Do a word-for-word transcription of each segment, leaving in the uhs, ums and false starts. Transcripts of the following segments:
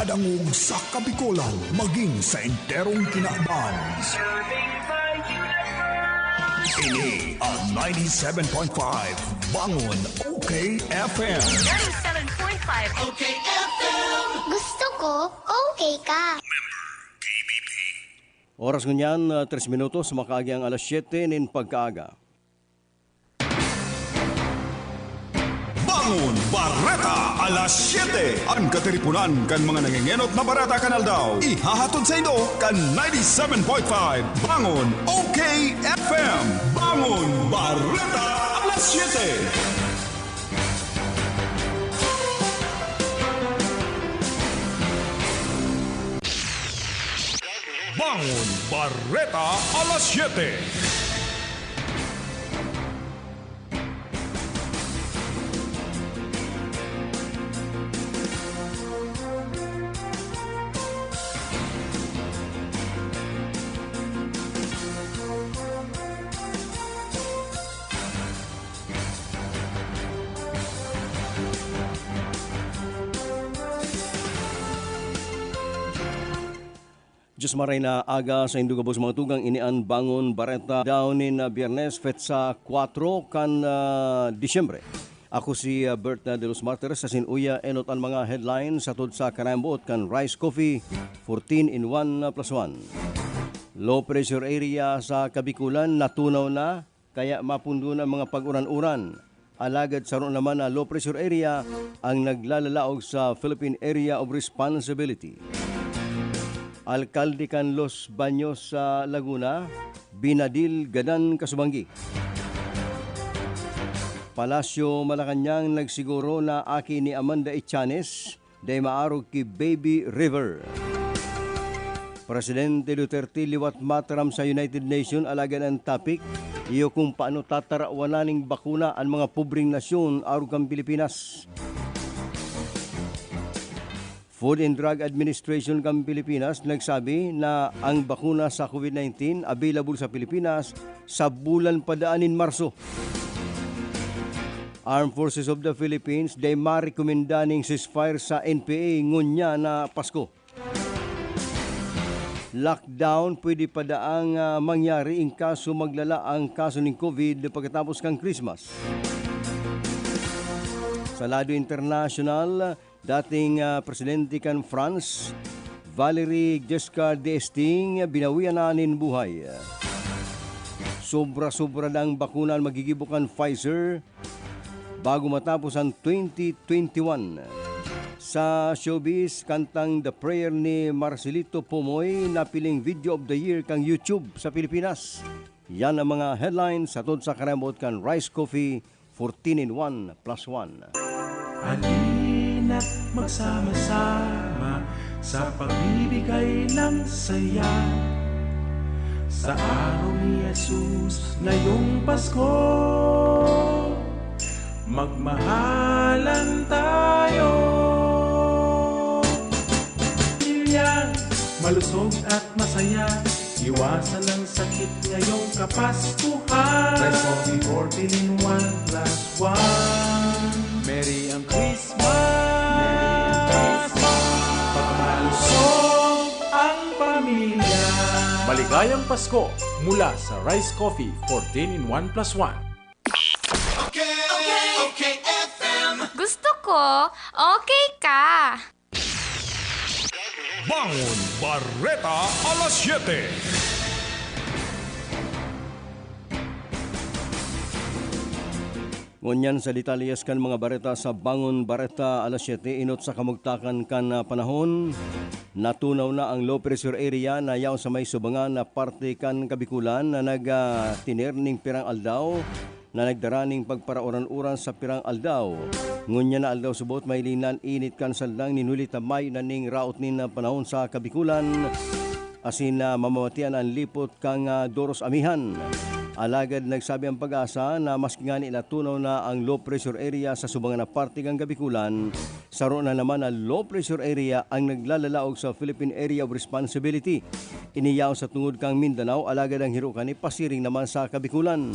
Dangog sa Kabikolan, maging sa enterong kinaban. Ini ang ninety-seven point five Bangon O K F M. Ninety-seven point five O K F M. Gusto ko, okay ka. Oras ngunyan, ah, tres minutos, makaagi ang alas siyete nin pagkaaga. Bangon Bareta, alas siyete. An katiriponan kan mga nangengenot na bareta kan aldaw, ihahatod saindo kan ninety-seven point five Bangon O K F M. Bangon Bareta, alas siyete. Bangon Bareta, alas siyete. Diyos maray na aga saindo gabos, mga tugang. Ini an Bangon Bareta, daw nin, ah, Biyernes, petsa kwatro kan, ah, Disyembre. Ako si, ah, Bert na de los Martires, asin uya enot an mga headlines hatod sa karayang boot kan Rice Coffee, fourteen in one plus one. Low pressure area sa Kabikulan, natunaw na, kaya mapondo na ang mga pag-uran-uran. Alagad saro naman na low pressure area ang naglalalaog sa Philippine Area of Responsibility. Alkalde kan Los Baños sa Laguna, binadil gadan kasubanggi. Palasyo, Malacañang, nagsiguro na aki ni Amanda Echaniz dai maarog ki Baby River. Presidente Duterte liwat mataram sa United Nations, alagad an topic, iyo kung paano tatarawanan nin bakuna an mga pobreng nasyon arog kan Pilipinas. Food and Drug Administration kan Pilipinas nagsabi na ang bakuna sa COVID nineteen available sa Pilipinas sa bulan pa daan nin Marso. Armed Forces of the Philippines dai marekomenda ning ceasefire sa N P A ngunyan na Pasko. Lockdown pwede pa daang, ah, mangyari in kaso maglala ang kaso ning COVID pagkatapos kan Christmas. Sa lado internasyonal, dating, ah, presidente kan France, Valéry Giscard d'Estaing, binawian na nin buhay. Sobra-sobra na ang bakuna an magigibo kan Pfizer bago matapos an twenty twenty-one. Sa showbiz, kantang The Prayer ni Marcelito Pomoy napiling Video of the Year kan YouTube sa Pilipinas. Yan ang mga headlines hatod sa karayang boot kan Rice Coffee, fourteen in one plus one. Halina't magsama-sama sa pagbibigay ng saya sa araw ni Jesus ngayong Pasko. Magmahalan tayo. Pamilya, malusog at masaya. Iwasan ang sakit ngayong Kapaskuhan. Rice Coffee fourteen in one plus one. Merry ang Christmas. Merry ang Christmas. Pagmalusog ang pamilya. Maligayang Pasko mula sa Rice Coffee fourteen in one plus one. Okay, okay, okay, F M. Gusto ko, okay ka. Bangon Bareta, alas siyete. Ngunyan sa detalyes kan mga bareta sa Bangon Bareta, alas siyete, enot sa kamugtakan kan, ah, panahon. Natunaw na ang low pressure area na yaon sa may subangan na parte kan Kabikulan na nag, ah, tiner ning pirang aldaw na nagdara ning pagparauran-uran sa pirang aldaw. Ngunyan na aldaw subot, mahiling na an init kan sandang nin huli ta mayo na ning raot nin panahon sa Kabikulan, asin na mamamatian an lipot kan, ah, doros amihan. Alagad nagsabi ang PAGASA na maski ngani natunaw na ang low pressure area sa subangan na parte kan Kabikulan, saro na naman na low pressure area ang naglalalaog sa Philippine Area of Responsibility. Ini yaon sa tungod kan Mindanao, alagad ang hiro kani pasiring naman sa Kabikulan.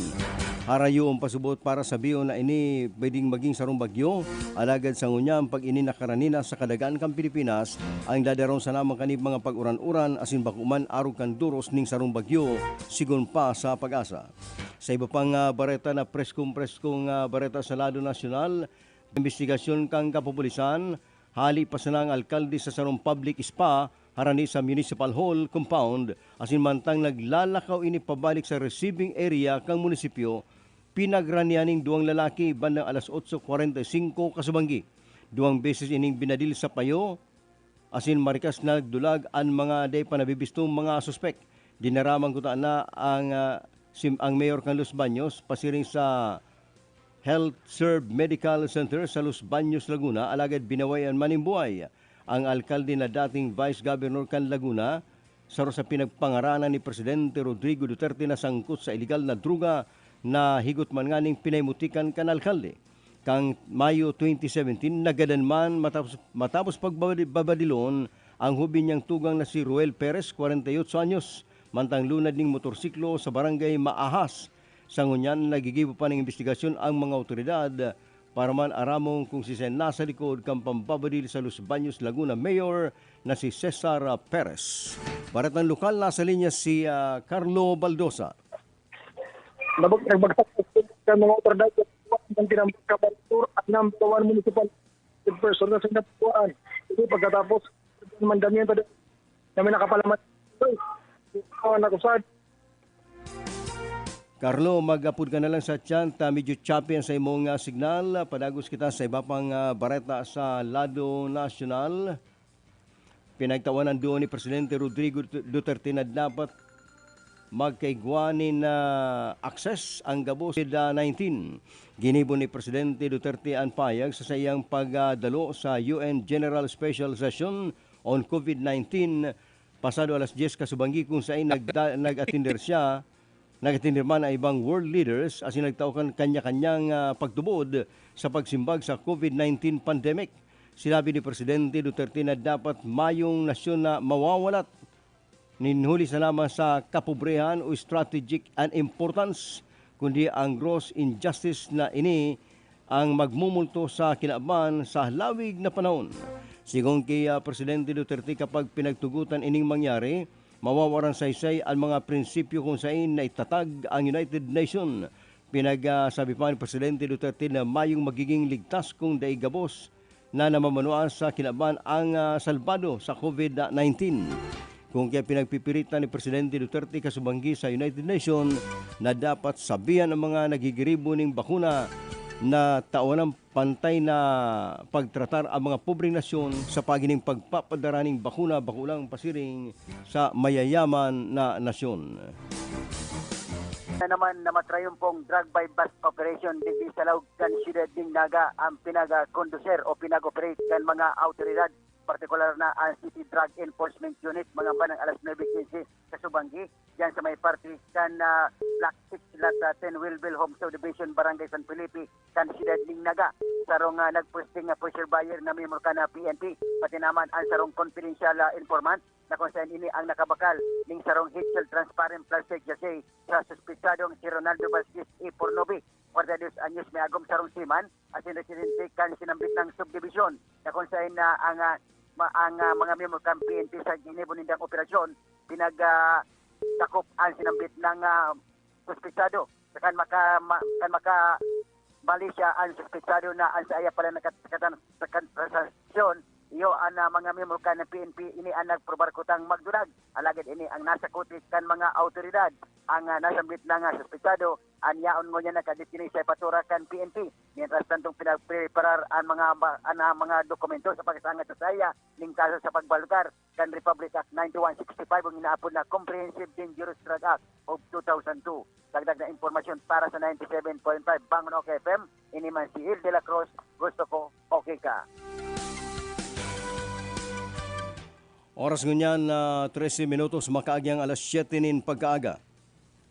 Harayo an pasubot para sabihon na ini pwedeng magin sarong bagyo, alagad sa ngunyan, pag ini nakarani na sa kadagan kan Pilipinas, ang dadaron sana man kan mga pag-uran-uran asin bako man arog kan doros nin sarong bagyo, sigon pa sa PAGASA. Sa iba pang, ah, bareta na preskong-preskong, ah, bareta sa lado nasyonal, imbestigasyon kan kapupulisan, hali pa sana ang alkalde sa sarong public spa harani sa Municipal Hall compound, asin mantang naglalakaw ini pabalik sa receiving area kan munisipyo, pinagranian nin duwang lalaki bandang alas otso kwarenta y singko kasubanggi. Duwang beses ining binadil sa payo, asin marikas nagdulag an mga dai pa nabibistong mga suspek. Dinara man kutana ang, ah, sim-, ang mayor kan Los Baños pasiring sa Health Serve Medical Center sa Los Baños, Laguna, alagad binawayan man nin buhay ang alkalde na dating Vice Governor kan Laguna, saro sa pinagpangaranan ni Presidente Rodrigo Duterte na sangkot sa iligal na droga na higot man nganing pinaimutikan kan alkalde. Kan Mayo twenty seventeen, nagadan man matapos, matapos pagbabadi-, babadilon ang hoben niyang tugang na si Roel Perez, kwarenta y otso anyos, mantang lunad ning motorsiklo sa barangay Maahas. Sa ngunyan, nagigibo pa ning imbestigasyon ang mga awtoridad para man aramon kung siisay nasa likod kan pambabadil sa Los Baños, Laguna Mayor na si Cesar Perez. Baretang lokal, nasa linya si, ah, Carlo Baldosa. Nabag-, nagbagsak ang mga otoridad sa Butuan, ang tinambak ka Baldur at number one municipal person na sinapuan. Ito pagkatapos, mandamihan pa din kami nakapalaman. Ay, ang nakusad. Carlo, mag-apod ka na lang sa chat. Ah, medyo choppy ang sa imong, ah, signal. Padagos kita sa iba pang, ah, bareta sa lado nasyonal. Pinagtawanan duon ni Presidente Rodrigo Duterte na dapat magkaigwa nin, ah, access ang gabos COVID nineteen. Ginibo ni Presidente Duterte an pahayag sa saiyang pagdalo sa U N General Special Session on COVID nineteen pasado alas dyes kasubanggi, kung saen nagda-, nag-atender siya, nag-atender man ang ibang world leaders asin nagtao kan kanya-kanyang, ah, pagtubod sa pagsimbag sa COVID nineteen pandemic. Sinabi ni Presidente Duterte na dapat mayong nasyon na mawawalat nin huli sana man sa kapobrehan o strategic an importance, kundi ang gross injustice na ini ang magmumulto sa kinaban sa halawig na panahon. Sigon ki, ah, Presidente Duterte, kapag pinagtugotan ining mangyari, mawawaran saysay an mga prinsipyo kung saen naitatag ang United Nation. Pinag, ah, sabi pa ni Presidente Duterte na mayong magiging ligtas kung dai gabos na namamanuan sa kinaban ang, ah, salbado sa COVID nineteen. Kung kaya pinagpipiritan ni Presidente Duterte kasubanggi sa United Nation na dapat sabihan ang mga nagigiribo ning bakuna na tawanan pantay na pagtratar ang mga pobreng nasyon sa paagi ning pagpapadara ning bakuna, bako lang pasiring sa mayayaman na nasyon. Na naman na matrayumpong drug buy-bust operation digdi sa laog kan siyudad nin Naga ang pinag-conducer o pinag-operate kan mga awtoridad, partikular na ang City Drug Enforcement Unit, mga bandang alas nuebe quince kasubanggi, diyan sa may parte kan, ah, Block six, Lot, ah, ten, Wilbil Home Subdivision, Barangay San Felipe, kan siyudad nin Naga. Sarong, ah, nagpwesteng, ah, pusher buyer na miyembro kan, ah, P N P, pati naman ang sarong confidential, ah, informant na kung saan ini ang nakabakal ning sarong head-shell transparent plastic sachet sa suspetsadong si Ronaldo Vasquez E. Pornobe, kwarenta y dos anyos, may agom sarong seaman, asin residente kan sinambit na subdibisyon, na kung saan na ang, ah, ma-, ang, ah, mga miyembro kan P N P sa ginibo nindang operasyon, pinag, ah, sakop ang sinambit na, ah, suspetsado. Kan maka-, ma-, kan maka-, bali siya ang suspetsado na ang saiya pala nagkat-, katan-, sa kan-, transaksyon, iyo ang, ah, mga miyembro kan P N P, ini ang nagprobar kutang magdulag. Alagad ini ang nasa kutis kan mga awtoridad. Ang, ah, nasambit na nga suspetsado, an yaon ngunyan nakadetini sa ipatura kan P N P. Mientras tantong pinagpreparar ang mga ba-, ang, ah, mga dokumento sa pagsangat sa saya ning kaso sa pagbalgar kan Republic Act ninety-one sixty-five, ang inaapod na Comprehensive Dangerous Drug Act of two thousand two. Dagdag na impormasyon para sa ninety-seven point five Bangon OK F M, ini man si Il de la Cruz, gusto ko okay ka. Oras ngunyan na trese minutos, makaagyang alas siyete nin pagkaaga.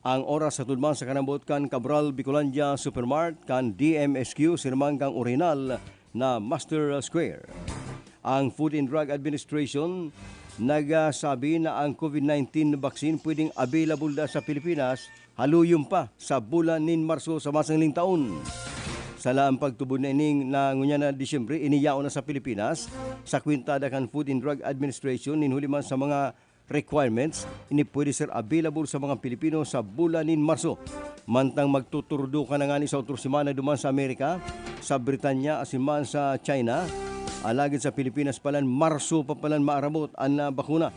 Ang oras sa tudman sa kanabot kan Cabral Bicolandia Supermart, kan D M S Q, sirmang kan orihinal na Master Square. Ang Food and Drug Administration nagsabi na ang COVID nineteen vaccine pwedeng available na sa Pilipinas haluyon pa sa bulan nin Marso sa masangling taon. Sala ang pagtubod na ining na ngunyan na Disyembre, iniyaon na sa Pilipinas sa kwintada kan Food and Drug Administration nin huli man sa mga requirements, ini pwede ser available sa mga Pilipino sa bulan nin Marso. Mantang magtuturdo ka na ngani sa otro semana duman sa Amerika, sa Britanya asin man sa China, alagad sa Pilipinas palan, Marso pa palan maarabot an, ah, bakuna.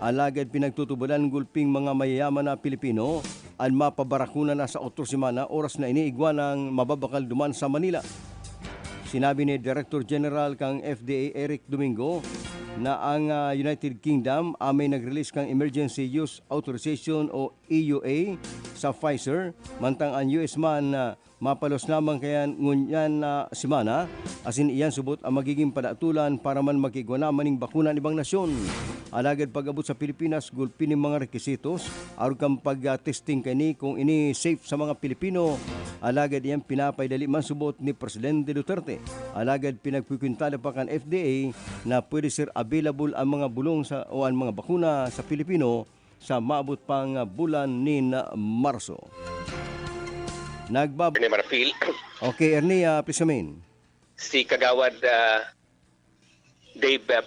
Alagad pinagtutubodan gulping mga mayayaman na Pilipino an mapabarakuna na sa otro semana, oras na ini igwa nang mababakal duman sa Manila. Sinabi ni Director General kan F D A Eric Domingo na ang, ah, United Kingdom, ah, may nag-release kan Emergency Use Authorization o E U A sa Pfizer, mantang ang U S man, ah, mapalos lamang kayan ngunyan na semana, asin iyan subot ang magiging padatolan para man makigwa na maning bakuna an ibang nasyon. Alagad pag-abot sa Pilipinas, gulpi nin mga requisitos, arog kan pag-testing kaini kung ini safe sa mga Pilipino. Alagad iyan pinapaidali man subot ni Presidente Duterte. Alagad pinagkukwintada pa kan F D A na pwede ser available ang mga bulong sa, o ang mga bakuna sa Pilipino sa maabot pang bulan nin Marso. Nagbab- Ernie Marfil. Okay, Ernie, ah, please come in. Si Kagawad, ah, Dave, ah,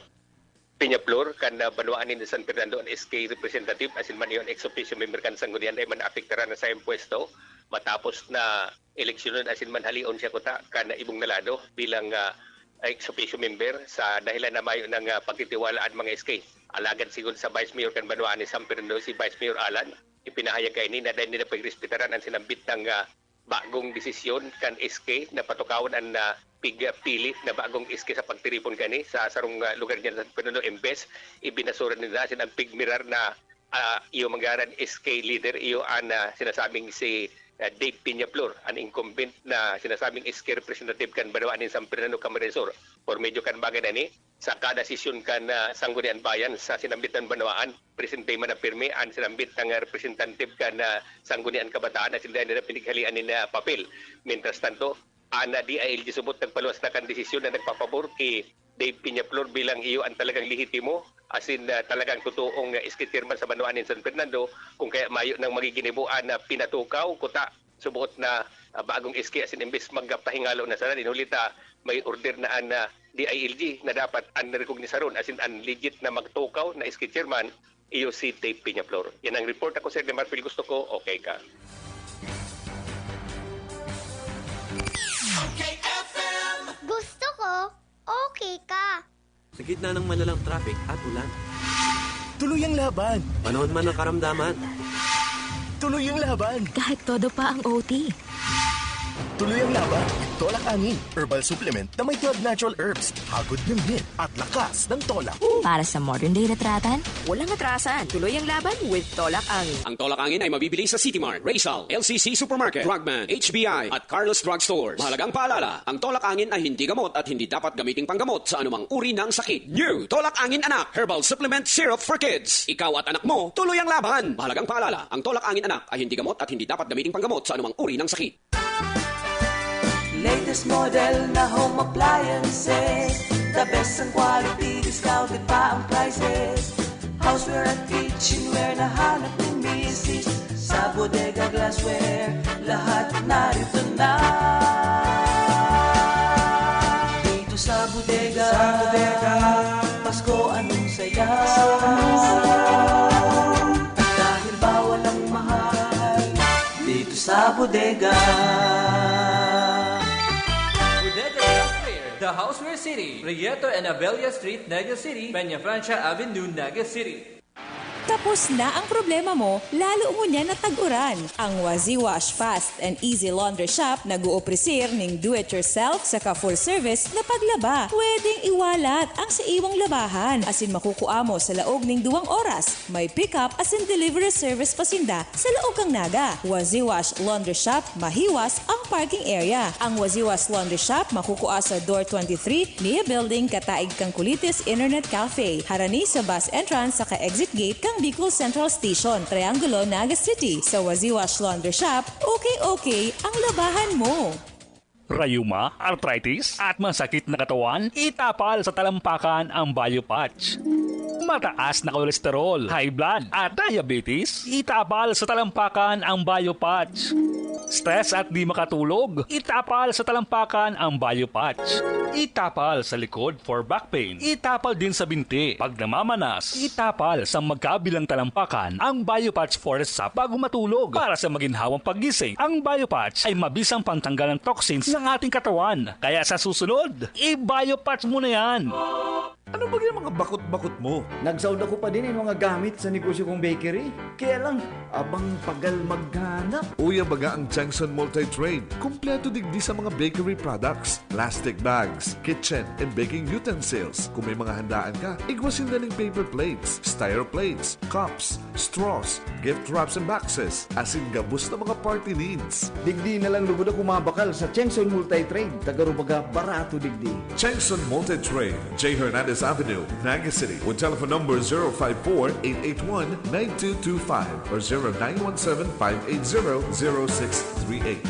Peñaflor, kan, ah, banwaan nin San Fernando, an S K representative, asin man iyon ex officio member kan Sanggunian, dai man naapektaran na sa iyang pwesto matapos na eleksyonon asin manhalion siya kuta kan ibong na lado bilang, ah, ex officio member sa dahilan na mayo nang, ah, pagtitiwala an mga S K. Alagad sigon sa Vice Mayor kan banwaan nin San Fernando, si Vice Mayor Alan, ipinahayag kaini na dai nila pagrespetarhan an sinambit na, ah, bagong desisyon kan S K na patukawon an, ah, pigpili na bagong S K sa pagtiripon kani sa sarong, ah, lugar niya sa San Fernando, imbes ibinasura nila asin ang pigmirar na, ah, iyo man ngaran S K leader, iyo an, ah, sinasabing si, ah, Dave Peñaflor, an incumbent na sinasabing S K representative kan banwaan nin San Fernando, Camarines Sur. Por medyo kan bagay na ini, sa kada sesyon kan, ah, Sangguniang Bayan sa sinambit na banwaan, presente man na pirmi an sinambit na representative kan, ah, Sangguniang Kabataan asin dai nila pinaghalean nin, ah, papel. Mientras tanto, an, ah, D I L G subot nagpaluwas na kan desisyon na nagpapabor ki Dave Peñaflor bilang iyo an talagang lehitimo asin, ah, talagang totoong, ah, S K chairman sa banwaan nin San Fernando, kung kaya mayo nang magiginibo an, ah, pinatukaw kuta subot na, ah, bagong S K asin imbes magpahingalo na sana, dinhuli ta may order na an, ah, D I L G na dapat an rekognisaron asin an legit na magtukaw na S K chairman, iyo si Dave Peñaflor. Yan ang report ako, Sir De Marfil. Gusto ko, okay ka. Gusto ko, okay ka. Sa gitna ng malalang traffic at ulan. Tuloy ang laban! Panahon man ng karamdaman. Tuloy ang laban! Kahit todo pa ang O T. Tuloy ang laban! Tolak angin, herbal supplement na may twelve natural herbs, hagod ng hit at lakas ng tolak. Para sa modern day retratan, Walang atrasan. Tuloy ang laban with Tolak Angin. Ang Tolak Angin ay mabibili sa City Mart, Rizal, L C C Supermarket, Drugman, H B I, at Carlos Drug Stores. Mahalagang paalala, ang Tolak Angin ay hindi gamot at hindi dapat gamiting panggamot sa anumang uri ng sakit. New Tolak Angin Anak, Herbal Supplement Syrup for Kids. Ikaw at anak mo, tuloy ang laban. Mahalagang paalala, ang Tolak Angin Anak ay hindi gamot at hindi dapat gamiting panggamot sa anumang uri ng sakit. Latest model na home appliances. The best ang quality, discounted pa ang prices. Houseware at kitchenware na hanap ni misis. Sa Bodega Glassware, lahat narito na. Dito sa bodega, sa bodega, Pasko anong saya. Dahil bawal ang mahal dito sa bodega. Bodega Glassware, The Houseware City, Prieto and Abella Street, Naga City, Peña Francia Avenue, Naga City. Tapos na ang problema mo, lalo ngunyan na tag-uran. Ang Waziwash Fast and Easy Laundry Shop nag-ooprisir ning do-it-yourself saka full-service na paglaba. Pwedeng iwalat ang sa iwang labahan asin makukua mo sa laog ning duwang oras. May pick-up asin delivery service pa sinda sa laog kan Naga. Waziwash Laundry Shop, mahiwas ang parking area. Ang Waziwash Laundry Shop makukua sa Door twenty-three, Nia Building, kataig kan Kulitis Internet Cafe, harani sa bus entrance saka exit gate kan Bicol Central Station, Triangulo, Naga City. Sa Waziwash Laundry Shop, okay-okay ang labahan mo. Rayuma, arthritis, at masakit na katawan? Itapal sa talampakan ang Biopatch. Mataas na kolesterol, high blood, at diabetes? Itapal sa talampakan ang Biopatch. Stress at di makatulog? Itapal sa talampakan ang Biopatch. Itapal sa likod for back pain. Itapal din sa binti pag namamanas. Itapal sa magkabilang talampakan ang Biopatch Forest Sap bago matulog. Para sa maginhawang paggising, ang Biopatch ay mabisang pantanggal ng toxins ng ating katawan. Kaya sa susunod, i-Biopatch mo na yan. Ano ba yung mga bakot-bakot mo? Nagsaod ako pa din yung mga gamit sa negosyo kong bakery. Kaya lang, abang pagal maghanap. Uya baga ang Changson Multi-Trade. Kompleto digdi sa mga bakery products, plastic bags, kitchen and baking utensils. Kung may mga handaan ka, igwa sinda ning paper plates, styro plates, cups, straws, gift wraps and boxes, asin gabos na mga party needs. Digdi na lang lugod ako mabakal sa Chengson Multi-Trade. Tagarubaga, barato digdi. Chengson Multi-Trade, J Hernandez Avenue, Naga City, with telephone number zero five four, eight eight one, nine two two five or zero nine one seven, five eight zero, zero six three eight.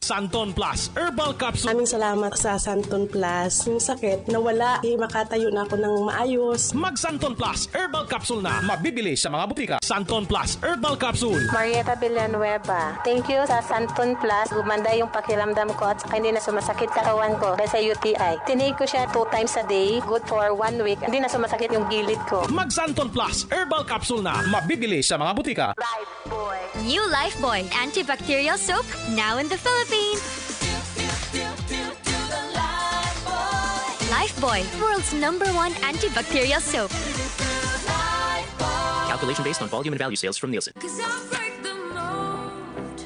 Santon Plus Herbal Capsule. Maraming salamat sa Santon Plus. Yung sakit, nawala. Eh, makatayo na ako ng maayos. Mag Santon Plus Herbal Capsule na. Mabibili sa mga butika. Santon Plus Herbal Capsule. Marieta Villanueva. Thank you sa Santon Plus. Gumanda yung pakiramdam ko at saka hindi na sumasakit katawan ko dahil sa U T I. Tinake ko siya two times a day. Good for one week. Hindi na sumasakit yung gilid ko. Mag Santon Plus Herbal Capsule na. Mabibili sa mga butika. Lifebuoy. New Lifebuoy antibacterial soap, now in the Philippines. Lifebuoy, world's number one antibacterial soap. Calculation based on volume and value sales from Nielsen. Cause I break the mold.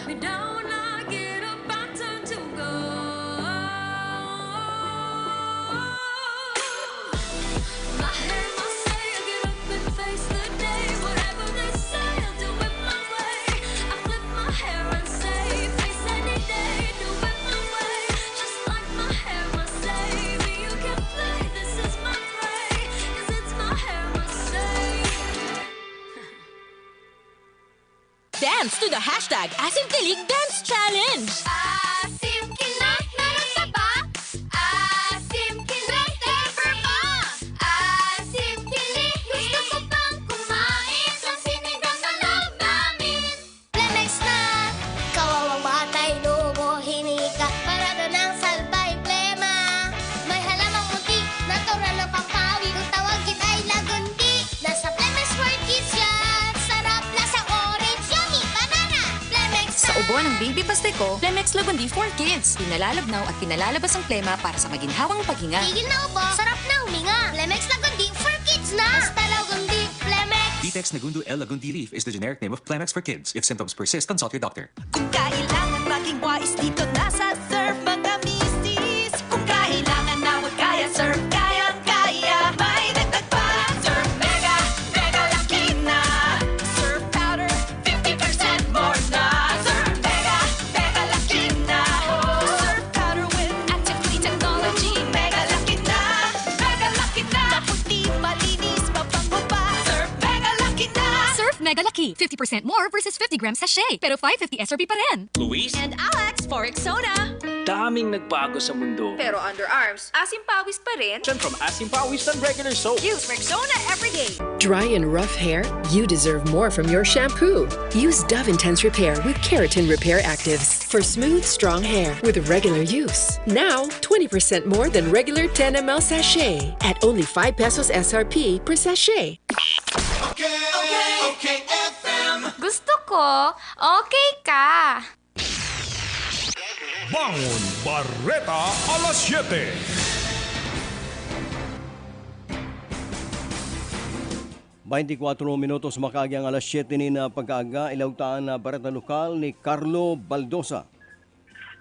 We don't not get up and turn to gold. My hair must say, I get up and face the day. Whatever they say, I'll do it my way. I flip my hair and say, face any day, do it my way. Just like my hair must say, me you can play. This is my prey, 'cause it's my hair must say. Dance to the hashtag Asim Kilig Dance Challenge! Asim Kilig, meron ka ba? Asim Kilig, ever ba? Asim Kilig, gusto ko pang kumain sa sinigang na loob namin. Flemex na! Kawawang batay, lumo, hinika. Parado ng salbay, plema. May halamang munti, natural na pampawi. Kung tawagin ay lagundi. Nasa Flemex for Kids yan. Sarap, lasa, orange, yummy, banana. Flemex Sa na! Ubo ng baby basta ko, Flemex Lagundi for Kids. Pinalalabnaw at pinalalabas ang plema para sa maginhawang paghinga. Tigil na ubo, sarap na huminga. Flemex Lagundi for Kids na! Basta Lagundi, Flemex! Vitex Negundo L Lagundi Leaf is the generic name of Flemex for Kids. If symptoms persist, consult your doctor. Kung kailangan maging wais, dito na sa Surf mga misis. Kung kailangan na huwag kaya, Surf kayang-kaya. May dagdag pa, Surf Mega, Mega Laki na. Surf Powder, fifty percent more na. Surf Mega, Mega Laki na. Surf Powder with active clean technology. Mega Laki na, Mega Laki na. Maputi, malinis, mabango pa. Surf Mega Laki na. Surf Mega Laki, fifty percent more versus fifty gram sachet, pero five fifty S R P pa rin. Luis and Alex for Rexona. Daming nagbago sa mundo. Pero underarms, asim pawis pa rin. From asim pawis and regular soap. Use Rexona everyday. Dry and rough hair? You deserve more from your shampoo. Use Dove Intense Repair with Keratin Repair Actives for smooth, strong hair with regular use. Now, twenty percent more than regular ten M L sachet at only five pesos S R P per sachet. Okay, okay, okay, F M. Gusto ko, okay ka. Bangon Bareta alas siyete. Baintikwatro minutos makaagi ang alas siyete nin, ah, pag-aaga. Ilaog ta an, ah, bareta lokal ni Carlo Baldosa.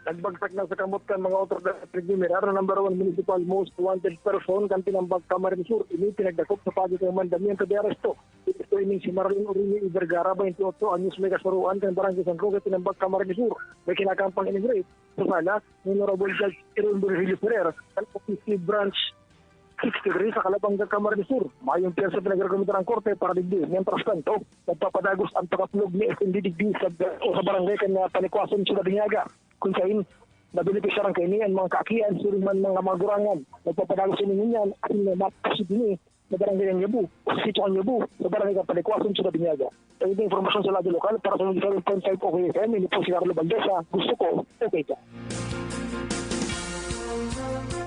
Nagbagsak na sa kamot kan mga otoridad sa Premier, ang number one municipal most wanted person kan Tinambac, Camarines Sur. Ini pinagdakop sa pagi kan mandamiento de aresto. Ito ining si Marlene Orine y Vergara, baintiotso anyos, may kasuruan kan Barangay San Roque, Tinambac, Camarines Sur. May kinakampang ini-rape sa sala ni Honorable Judge Aaron Virgilio Ferrer, kan Office Branch six degree sa Calabanga, Camarines Sur. Mayong pyersa pinag-argumentar ang korte para digdi. Mientras tanto, nagpapadagos ang pakatlog ni S N D digdi sa, o sa barangay kan Panikwason, Ciudad Hiñaga, kun sain nabenepisyaran kaini an mga kaakian, siring man mga magurangan. Nagpapadalo sa inyo niyan, asin na mapasud ini na barangay ang Yabu, o sa sitio ang Yabu, sa barangay Kapalikwasan, Ciudad Binyaga. Ito yung impormasyon sa Lado Lokal para sa ninety-seven point five O K F M, ini po si Carlo Valdez, ah, gusto ko, okay ka.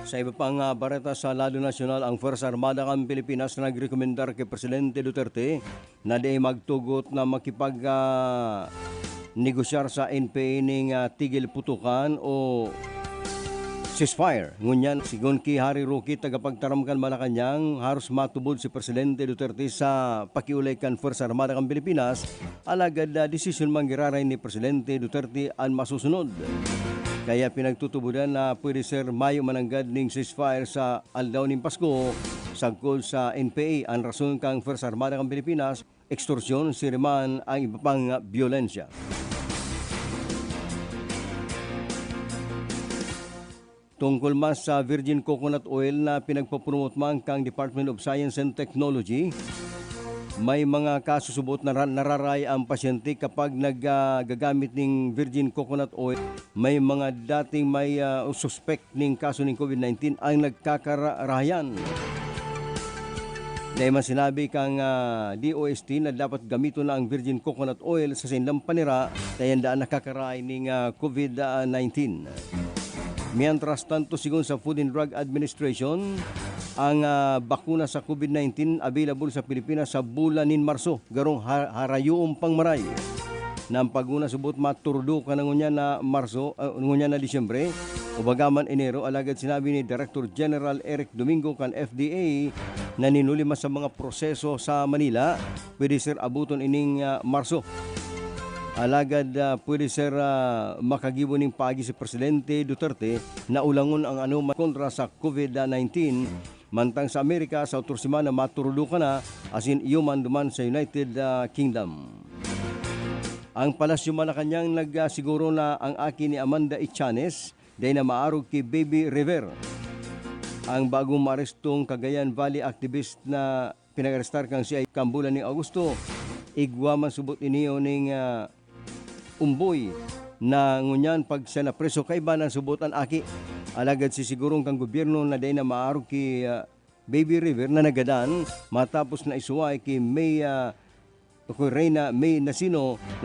Sa iba pang, ah, bareta sa Lado Nasyonal, ang Fuerza Armada kan Pilipinas nagrekomendar ki Presidente Duterte na dai magtugot na makipag, ah, negosyar sa N P A ning, ah, tigil putukan o ceasefire. Ngunyan, sigon ki Harry Roque, tagapagtaram kan Malacañang, haros matubod si Presidente Duterte sa pakiolay kan Fuerza Armada kan Pilipinas, alagad, ah, desisyon man giraray ni Presidente Duterte an masusunod. Kaya pinagtutubodan na pwede ser mayo mananggad ning ceasefire sa aldaw nin Pasko, sagkod sa N P A. An rason kan Fuerza Armada kan Pilipinas, ekstorsyon, siriman, ang iba pang byolensya. Tungkol man sa virgin coconut oil na pinagpopromote man kan Department of Science and Technology, may mga kasusubot na ra-, nararay ang pasyente kapag nag-, ah, gagamit ning virgin coconut oil. May mga dating may, ah, suspek ning kaso ning COVID nineteen ang nagkakarahayan. Dai man sinabi kan, ah, D O S T na dapat gamiton na ang virgin coconut oil sa saindang panira, ta yan daan nakakarahay ning, ah, COVID nineteen. Mientras tanto, sigon sa Food and Drug Administration, ang, ah, bakuna sa COVID nineteen available sa Pilipinas sa bulan nin Marso, garong ha-, harayoon pang maray. Nang paguna subot maturdo ka na ngunyan na Marso, ah, ngunyan na Disyembre, o baga man Enero, alagad sinabi ni Director General Eric Domingo kan F D A na ninulima sa mga proseso sa Manila, pwede ser abuton ining, ah, Marso. Alagad, ah, pwede ser, ah, makagibo ning paagi si Presidente Duterte na ulangon ang anuman kontra sa COVID nineteen. Mantang sa Amerika, sa otro semana, maturudo ka na, asin iyo man duman sa United, ah, Kingdom. Ang Palasyo Malacañang nagsiguro na ang aki ni Amanda Ichanes dai na maarog ki Baby River. Ang bagong maarestong Cagayan Valley activist na pinag-arestar kan C I D kan bulan nin Agosto, igwa man subot ini ning, ah, umboy na ngunyan pag siya napreso, kaiba na subot an aki. Alagad sisigurong kan gobyerno na dai na maarog ki, ah, Baby River na nagadan matapos na isuway ki May, ah, o ki Reyna May Nasino na